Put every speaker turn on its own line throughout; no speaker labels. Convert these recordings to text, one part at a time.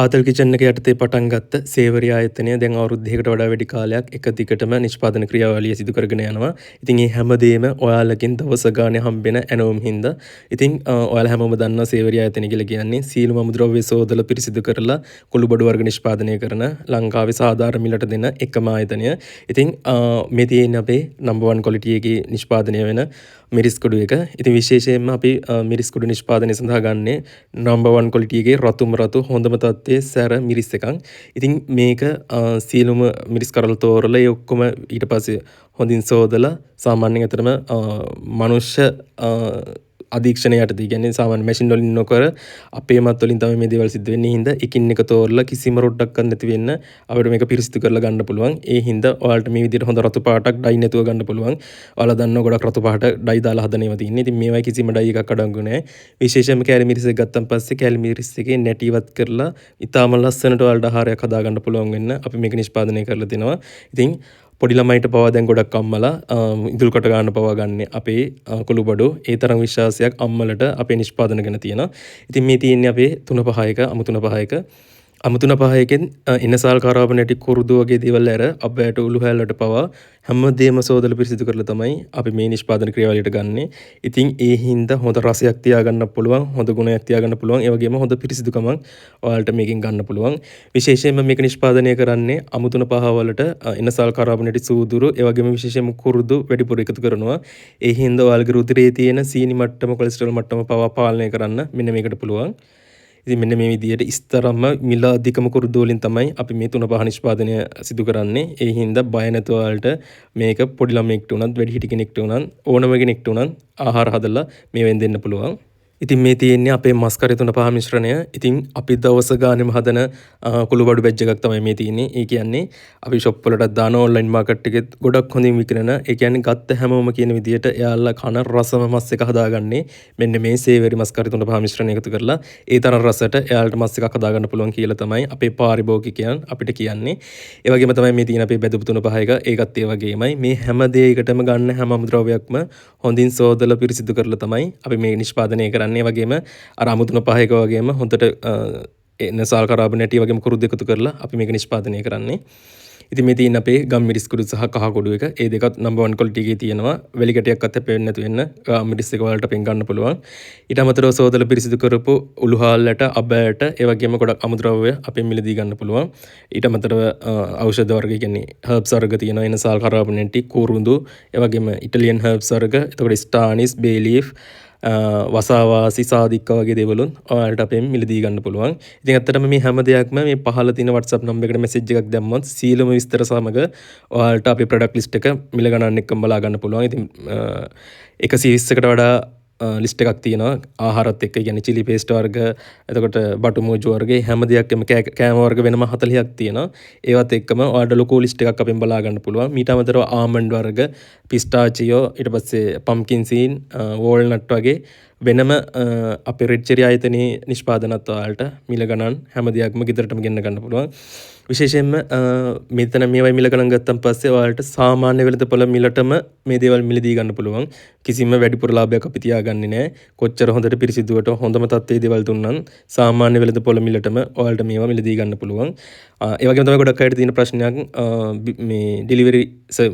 ආතල් කිචන් එක යටතේ පටන් ගත්ත සේවරි ආයතනය දැන් අවුරුදු 2කට වඩා වැඩි කාලයක් එක දිගටම නිෂ්පාදන ක්‍රියාවලිය සිදු කරගෙන යනවා. ඉතින් මේ හැමදේම ඔයාලගෙන් දවස ගානේ හම්බෙන ඇනවුම් හින්දා. ඉතින් ඔයාලා හැමෝම දන්නවා සේවරි ආයතනය කියලා කියන්නේ සියලුම අමුද්‍රව්‍ය සෝදලා පිරිසිදු කරලා කුළු බඩු වර්ග නිෂ්පාදනය කරන ලංකාවේ සාධාරණ මිලට දෙන එකම ආයතනය. ඉතින් මේ තියෙන්නේ අපේ නම්බර් 1 ක්වොලිටි එකේ නිෂ්පාදනය වෙන මිරිස් කුඩු එක. ඉතින් විශේෂයෙන්ම අපි මිරිස් කුඩු නිෂ්පාදනය සඳහා ගන්නේ නම්බර් 1 ක්වොලිටි එකේ රතුම රතු හොඳම තත්ත්වයේ සැර මිරිස් එකක්. ඉතින් මේක සියලුම මිරිස් කරල් තෝරලා ඒ ඔක්කොම ඊට පස්සේ හොඳින් සෝදලා සාමාන්‍යයෙන් ඇත්තටම මනුෂ්‍ය අධීක්ෂණය යටතේ, කියන්නේ සාමාන්‍ය මැෂින් වලින් නොකර අපේ මත් වලින් තමයි මේ දේවල් සිද්ධ වෙන්නේ. ඒ හින්දා එකින් එක තෝරලා කිසිම රොඩ්ඩක්වත් නැති වෙන්න අපිට මේක පිරිසිදු කරලා ගන්න පුළුවන්. ඒ හින්දා ඔයාලට මේ විදිහට හොඳ රතු පාටක් ඩයි නැතුව ගන්න පුළුවන්. ඔයාලා දන්නවා ගොඩක් රතු පාට ඩයි දාලා හදන ඒවා තියෙන්නේ. ඉතින් මේවයි කිසිම ඩයි එකක් අඩංගු නෑ. විශේෂයෙන්ම කෑලි මිරිස් එක ගත්තන් පස්සේ කෑලි මිරිස් එකේ නැටි ඉවත් කරලා ඉතාම ලස්සනට ඔයාලට ආහාරයක් හදා ගන්න පුළුවන් වෙන්න අපි මේක නිෂ්පාදනය කරලා තිනවා. ඉතින් පොඩි ළමයින්ට පවා දැන් ගොඩක් අම්මලා ඉඳුල් කට ගන්න පවා ගන්න අපේ කුළු බඩු. ඒ තරම් විශ්වාසයක් අම්මලට අපේ නිෂ්පාදන ගැන තියෙනවා. ඉතින් මේ තියෙන්නේ අපේ තුන පහ එක, අමු තුන පහ එක. අමු තුන පහ එකෙන් එනසාල් කරාබ නැටි කුරුදු වගේ දේවල් ඇර අබ්බෑට උළු හැල්ලට පවා හැමදේම සෝදලා පිරිසිදු කරලා තමයි අපි මේ නිෂ්පාදන ක්‍රියාවලියට ගන්නෙ. ඉතින් ඒ හින්දා හොඳ රසයක් තියාගන්න පුළුවන්, හොඳ ගුණයක් තියාගන්න පුළුවන්, ඒ වගේම හොඳ පිරිසිදුකමක් ඔයාලට මේකෙන් ගන්න පුළුවන්. විශේෂයෙන්ම මේක නිෂ්පාදනය කරන්නේ අමු තුන පහ වලට එනසාල් කරාබ නැටි සූදුරු, ඒ වගේම විශේෂයෙන්ම කුරුදු වැඩිපුර එකතු කරනවා. ඒ හින්දා ඔයාලගේ රුධිරයේ තියෙන සීනි මට්ටම, කොලෙස්ටරෝල් මට්ටම පවා පාලනය කරන්න මෙන්න මේකට පුළුවන්. ඉතින් මෙන්න මේ විදිහට ඉස්තරම්ම මිල අධිකම කුරුදු වලින් තමයි අපි මේ තුන පහ නිෂ්පාදනය සිදු කරන්නේ. ඒ හින්දා බය නැතුව ඔයාලට මේක පොඩි ළමයෙක්ට වුණත් වැඩිහිටි කෙනෙක්ට වුණත් ඕනම කෙනෙක්ට වුණත් ආහාර හදලා මේවෙන් දෙන්න පුළුවන්. ඉතින් මේ තියෙන්නේ අපේ මස් කරි තුන පහ මිශ්‍රණය. ඉතින් අපි දවස ගානෙම හදන කුළු බඩු බැච් එකක් තමයි මේ තියෙන්නේ. ඒ කියන්නේ අපි ෂොප් වලටත් දාන ඔන්ලයින් මාකට් එකෙත් ගොඩක් හොඳින් විකිණෙන. ඒ කියන්නේ ගත්ත හැමෝම කියන විදියට එයාලා කන රසම මස් එක හදාගන්නේ මෙන්න මේ සේවරි මස් කරි තුන පහ මිශ්‍රණය එකතු කරලා. ඒ තරම් රසට එයාලට මස් එකක් හදාගන්න පුළුවන් කියලා තමයි අපේ පාරිභෝගිකයන් අපිට කියන්නේ. ඒ වගේම තමයි මේ තියෙන අපේ බැදපු තුන පහ එක. ඒකත් ඒ වගේමයි. මේ හැම දෙයකටම ගන්න හැම අමුද්‍රව්‍යයක්ම හොඳින් සෝදලා පිරිසිදු කරලා තමයි අපි මේ නිෂ්පාදනය කරන්නේ. ඒ වගේම අර අමු තුන පහ එක වගේම හොඳට එනසාල් කරාබ නැටි වගේම කුරුදු එකතු කරලා අපි මේක නිෂ්පාදනය කරන්නේ. ඉතින් මේ තියෙන අපේ ගම් මිරිස් කුඩු සහ කහ කුඩු එක. ඒ දෙකත් නම්බර් 1 ක්වොලිටි එකේ තියෙනවා. වැලි කැටයක්වත් හැපෙන්නේ නැතු වෙන්න ගම් මිරිස් එක ඔයාලට අපෙන් ගන්න පුළුවන්. ඊට අමතරව සෝදලා පිරිසිදු කරපු උළුහාල්ලට, අබෑට, ඒ වගේම ගොඩක් අමුද්‍රව්‍ය අපෙන් මිලදී ගන්න පුළුවන්. ඊට අමතරව ඖෂධ වර්ග, කියන්නේ හර්බ්ස් වර්ග තියෙනවා. එනසාල් කරාබ නැටි, කුරුඳු, ඒ වගේම ඉටලියන් හර්බ්ස් වර්ග, එතකොට ස්ටානිස්, බේ ලීෆ්, වසාවාසි, සාදික්ක වගේ දේවලුත් ඔයාලට අපෙන් මිලදී ගන්න පුළුවන්. ඉතින් ඇත්තටම මේ හැම දෙයක්ම මේ පහළ තියෙන WhatsApp number එකට මැසේජ් එකක් දැම්මොත් සියලුම විස්තර සමග ඔයාලට අපේ ප්‍රොඩක්ට් ලිස්ට් එක මිල ගණන් එක්කම බලා ගන්න පුළුවන්. ඉතින් 120කට වඩා ලිස්ට් එකක් තියෙනවා ආහාරත් එක්ක. ඒ කියන්නේ චිලි පේස්ට් වර්ග, එතකොට බටු මෝජු වර්ග, හැම දෙයක්ම කෑම වර්ග වෙනම 40ක් තියෙනවා. ඒවත් එක්කම ඔයාලට ලොකු ලිස්ට් එකක් අපෙන් බලා ගන්න පුළුවන්. මීට අමතරව ආමන්ඩ් වර්ග, පිස්ටාචියෝ, ඊට පස්සේ පම්කින් සීන්, වෝල්නට් වගේ වෙනම අපේ රෙඩ් චෙරි ආයතනයේ නිෂ්පාදනත් ඔයාලට මිල ගණන් හැම දෙයක්ම ගෙදරටම ගෙන්න ගන්න පුළුවන්. විශේෂයෙන්ම මෙතන මේවයි මිල ගණන් ගත්තන් පස්සේ ඔයාලට සාමාන්‍ය වෙළඳපොළ මිලටම මේ දේවල් මිලදී ගන්න පුළුවන්. කිසිම වැඩිපුර ලාභයක් අපි තියාගන්නේ නෑ. කොච්චර හොඳට පිරිසිදුවට හොඳම තත්ත්වයේ දේවල් දුන්නත් සාමාන්‍ය වෙළඳපොළ මිලටම ඔයාලට මේවා මිලදී ගන්න පුළුවන්. ඒ වගේම තමයි ගොඩක් අයට තියෙන ප්‍රශ්නයක් මේ ඩෙලිවරි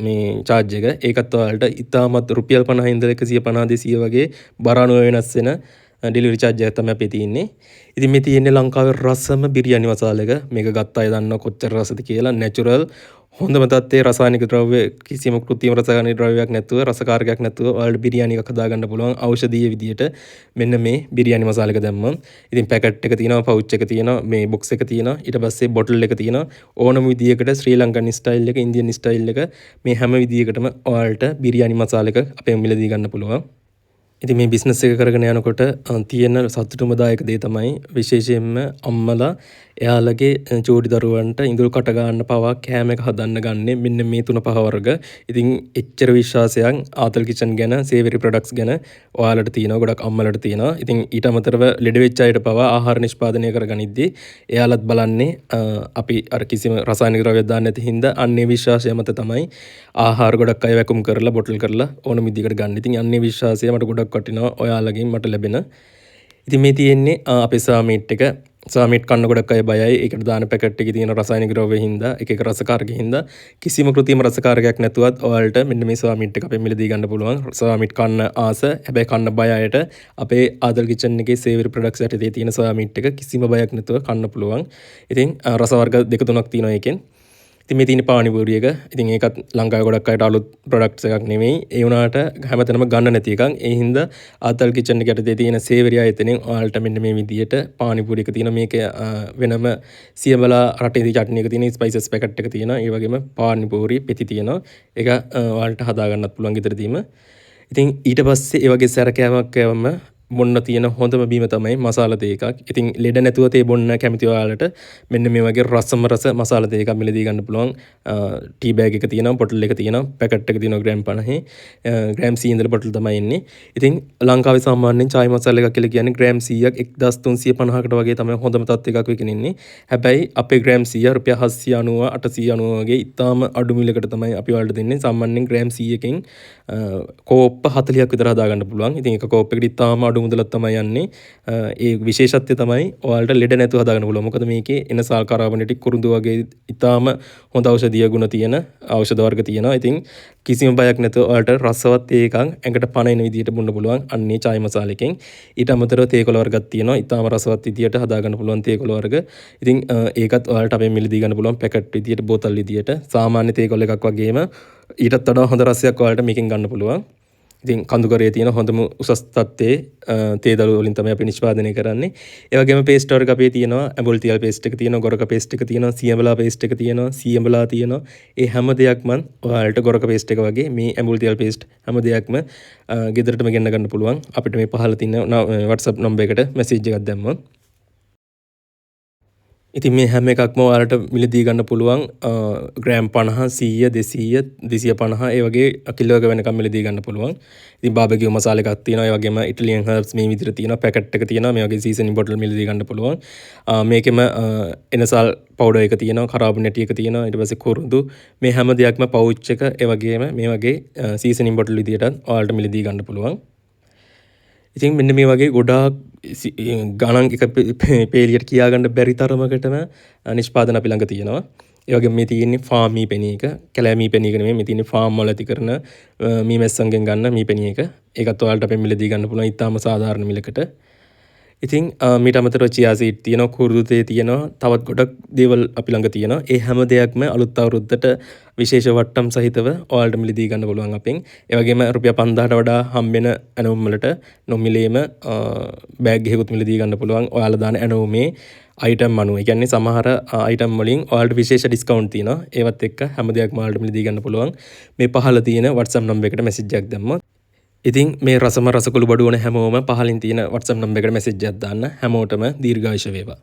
මේ චාර්ජ් එක. ඒකත් ඔයාලට ඉතාමත් රුපියල් 50 ඉඳලා 150 200 වගේ බර අනුව වෙනස් වෙන ඩෙලිවරි චාර්ජ් එකක් තමයි අපේ තියෙන්නේ. ඉතින් මේ තියෙන්නේ ලංකාවේ රසම බිරියානි මසාලා එක. මේක ගත්ත අය දන්නවා කොච්චර රසද කියලා. නැචරල් හොඳම තත්ත්වයේ රසායනික ද්‍රව්‍ය කිසිම කෘත්‍රිම රසායනික ද්‍රව්‍යයක් නැතුව, රසකාරකයක් නැතුව ඔයාලට බිරියානි එකක් හදාගන්න පුළුවන් ඖෂධීය විදියට මෙන්න මේ බිරියානි මසාලා එක දැම්මොත්. ඉතින් පැකට් එක තියෙනවා, පවුච් එක තියෙනවා, මේ බොක්ස් එක තියෙනවා, ඊට පස්සේ බොටල් එක තියෙනවා. ඕනම විදියකට ශ්‍රී ලංකන් ස්ටයිල් එක, ඉන්දියන් ස්ටයිල් එක මේ හැම විදියකටම ඔයාලට බිරියානි මසාලා එක අපෙන් මිලදී ගන්න පුළුවන්. ඉතින් මේ බිස්නස් එක කරගෙන යනකොට තියෙන සතුටුම දායක දේ තමයි විශේෂයෙන්ම අම්මලා එයාලගේ චූටි දරුවන්ට ඉඳුල් කට ගන්න පවා කෑම එක හදන්න ගන්නේ මෙන්න මේ තුන පහ වර්ග. ඉතින් එච්චර විශ්වාසයක් ආතල් කිචන් ගැන, සේවරි ප්‍රොඩක්ට්ස් ගැන ඔයාලට තියෙනවා, ගොඩක් අම්මලට තියෙනවා. ඉතින් ඊට අමතරව ලෙඩ වෙච්ච අයට පවා ආහාර නිෂ්පාදනය කරගනිද්දී එයාලත් බලන්නේ අපි අර කිසිම රසායනික ද්‍රව්‍යයක් දාන්න නැති හින්දා අන්නේ විශ්වාසය මත තමයි ආහාර ගොඩක් අය වැකුම් කරලා බොටල් කරලා ඕනම විදිහකට ගන්න. ඉතින් අන්නේ විශ්වාසය මට ගොඩක් වටිනවා ඔයාලගෙන් මට ලැබෙන. ඉතින් මේ තියෙන්නේ අපේ සොයා මීට් එක. සොයා මීට් කන්න ගොඩක් අය බයයි. ඒකට දාන පැකට් එකේ තියෙන රසායනික ද්‍රව්‍ය හින්දා, එක එක රසකාරක හින්දා. කිසිම කෘත්‍රිම රසකාරකයක් නැතුවත් ඔයාලට මෙන්න මේ සොයා මීට් එක අපෙන් මිලදී ගන්න පුළුවන්. සොයා මීට් කන්න ආස, හැබැයි කන්න බය අයට අපේ ආදල් කිචන් එකේ සේවරි ප්‍රොඩක්ට්ස් යටතේ තියෙන සොයා මීට් එක කිසිම බයක් නැතුව කන්න පුළුවන්. ඉතින් රස වර්ග දෙක තුනක් තියෙනවා ඒකෙන්. ඉතින් මේ තියෙන පානිපූරි එක. ඉතින් ඒකත් ලංකාවේ ගොඩක් අයට අලුත් ප්‍රොඩක්ට්ස් එකක් නෙමෙයි. ඒ වුණාට හැමතැනම ගන්න නැති එකක්. ඒ හින්දා ආතල් කිචන් එක යටතේ තියෙන සේවරි ආයතනයෙන් ඔයාලට මෙන්න මේ විදියට පානිපූරි එක තියෙනවා. මේක වෙනම සියඹලා රටේ චට්නි එක තියෙන, ස්පයිසස් පැකට් එක තියෙනවා. ඒ වගේම පානිපූරි පෙති තියෙනවා. ඒක ඔයාලට හදාගන්නත් පුළුවන් ගෙදරදීම. ඉතින් ඊට පස්සේ ඒ වගේ සැර කෑමක් කෑවම බොන්න තියෙන හොඳම බීම තමයි මසාලා තේ එකක්. ඉතින් ලෙඩ නැතුව තේ බොන්න කැමති ඔයාලට මෙන්න මේ වගේ රසම රස මසාලා තේ එකක් මිලදී ගන්න පුළුවන්. ටී බෑග් එක තියෙනවා, බොටල් එක තියෙනවා, පැකට් එක තියෙනවා ග්‍රෑම් 50. ග්‍රෑම් 100 ඉඳලා බොටල් තමයි එන්නේ. ඉතින් ලංකාවේ සාමාන්‍යයෙන් චායි මසාලා එකක් කියලා කියන්නේ ග්‍රෑම් 100ක් 1350කට වගේ තමයි හොඳම තත්ත්ව එකක් විකිණෙන්නේ. හැබැයි අපේ ග්‍රෑම් 100 රුපියල් 790 890 වගේ ඉතාම අඩු මිලකට තමයි අපි ඔයාලට දෙන්නේ. සාමාන්‍යයෙන් ග්‍රෑම් 100කින් කෝප්ප 40ක් විතර හදාගන්න පුළුවන්. ඉතින් එක කෝප්පයකට ඉතාම අඩු මුදලක් තමයි යන්නේ. ඒ විශේෂත්වය තමයි ඔයාලට ලෙඩ නැතුව හදාගන්න පුළුවන්. මොකද මේකේ එනසාල් කාබනේට් කුරුඳු වගේ ඉතාම හොඳ ඖෂධීය ගුණ තියෙන ඖෂධ වර්ග තියෙනවා. ඉතින් කිසිම බයක් නැතුව ඔයාලට රසවත් තේ එකක් ඇඟට පණ එන විදිහට බොන්න පුළුවන් අන්නේ චායි මසාලා එකෙන්. ඊට අමතරව තේ කොළ වර්ගක් තියෙනවා. ඉතාම රසවත් විදිහට හදාගන්න පුළුවන් තේ කොළ වර්ග. ඉතින් ඒකත් ඔයාලට අපෙන් මිලදී ගන්න පුළුවන් පැකට් විදිහට, බෝතල් විදිහට. සාමාන්‍ය තේ කොළ එකක් වගේම ඊටත් වඩා හොඳ රසයක් ඔයාලට මේකෙන් ගන්න පුළුවන්. ඉතින් කඳුකරයේ තියෙන හොඳම උසස් තත්ත්වයේ තේ දළු වලින් තමයි අපි නිෂ්පාදනය කරන්නේ. ඒ වගේම පේස්ට් වර්ග අපේ තියෙනවා. ඇඹුල් තියල් පේස්ට් එක තියෙනවා, ගොරක පේස්ට් එක තියෙනවා, සියඹලා පේස්ට් එක තියෙනවා, සියඹලා තියෙනවා. ඒ හැම දෙයක්ම ඔයාලට ගොරක පේස්ට් එක වගේ මේ ඇඹුල් තියල් පේස්ට් හැම දෙයක්ම ගෙදරටම ගෙන්න ගන්න පුළුවන්. අපිට මේ පහළ තියෙන WhatsApp number එකට මැසේජ් එකක් දැම්මොත්. ඉතින් මේ හැම එකක්ම ඔයාලට මිලදී ගන්න පුළුවන් ග්‍රෑම් 50, 100, 200, 250 ඒ වගේ කිලෝ එක වෙනකම් මිලදී ගන්න පුළුවන්. ඉතින් බාබකියු මසාලා එකක් තියෙනවා. ඒ වගේම ඉටලියන් හර්බ්ස් මේ විදිහට තියෙනවා. පැකට් එක තියෙනවා. මේ වගේ සීසනින් බොටල් මිලදී ගන්න පුළුවන්. මේකෙම එනසාල් පවුඩර් එක තියෙනවා, කරාබු නැටි එක තියෙනවා. ඊට පස්සේ කුරුඳු මේ හැම දෙයක්ම පවුච් එක ඒ වගේම මේ වගේ සීසනින් බොටල් විදිහටත් ඔයාලට මිලදී ගන්න පුළුවන්. ඉතින් මෙන්න මේ වගේ ගොඩාක් ගණන් එක පේලියට කියාගන්න බැරි තරමකටම නිෂ්පාදන අපි ළඟ තියෙනවා. ඒ වගේම මේ තියෙන්නේ ෆාම් මී පෙනී එක. කැලෑ මී පෙනී එක නෙමෙයි, මේ තියෙන්නේ ෆාම් වල ඇති කරන මී මැස්සන්ගෙන් ගන්න මී පෙනී එක. ඒකත් ඔයාලට අපෙන් මිලදී ගන්න පුළුවන් ඉතාම සාධාරණ මිලකට. ඉතින් මීට අමතරව චියා සීඩ් තියෙනවා, කුරුදු තේ තියෙනවා, තවත් ගොඩක් දේවල් අපි ළඟ තියෙනවා. ඒ හැම දෙයක්ම අලුත් අවුරුද්දට විශේෂ වට්ටම් සහිතව ඔයාලට මිලදී ගන්න පුළුවන් අපෙන්. ඒ වගේම රුපියල් 5000ට වඩා හම්බෙන ඇනවුම් වලට නොමිලේම බෑග් එකකුත් මිලදී ගන්න පුළුවන්. ඔයාලා දාන ඇනවුමේ අයිටම් අනුව. ඒ කියන්නේ සමහර අයිටම් වලින් ඔයාලට විශේෂ ඩිස්කවුන්ට් තියෙනවා. ඒවත් එක්ක හැම දෙයක්ම ඔයාලට මිලදී ගන්න පුළුවන්. මේ පහළ තියෙන WhatsApp number එකට මැසේජ් එකක් දැම්මොත්. ඉතින් මේ රසම රසකුළු බඩු ඕන හැමෝම පහලින් තියෙන WhatsApp number එකට මැසේජ් එකක් දාන්න. හැමෝටම දීර්ඝායුෂ වේවා.